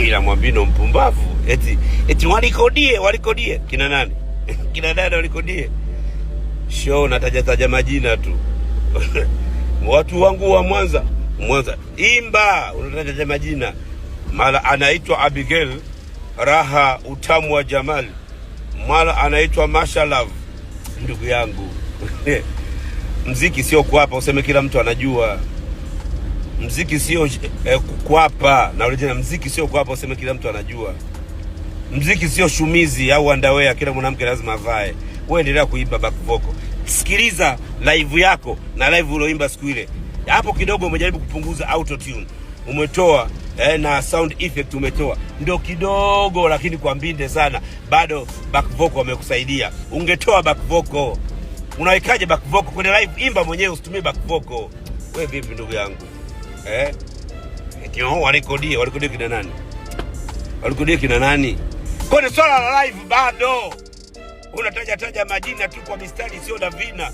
Ila Mwambino mpumbavu, eti eti walikodie, walikodie kina nani? Kina nani walikodie? Show nataja taja majina tu. Watu wangu wa Mwanza, Mwanza imba, unataja majina, mara anaitwa Abigail Raha utamu wa Jamali, mara anaitwa Mashalove. Ndugu yangu, mziki sio kuapa useme kila mtu anajua. Mziki sio kuapa na tena, mziki sio kuapa useme kila mtu anajua. Mziki sio shumizi au underwear, kila mwanamke lazima avae. Wewe endelea kuimba back vocal. Sikiliza live yako na live ulioimba siku ile. Hapo kidogo umejaribu kupunguza auto tune, umetoa na sound effect umetoa, ndio kidogo, lakini kwa mbinde sana, bado back vocal wamekusaidia. Ungetoa back vocal, unawekaje back vocal kwenye live? Imba mwenyewe, usitumie back vocal. We vipi ndugu yangu eh? Eti oh, walikodie, walikodie kina nani? Walikodie kina nani? Kwenye swala la live bado unataja taja majina tu kwa mistari sio na vina.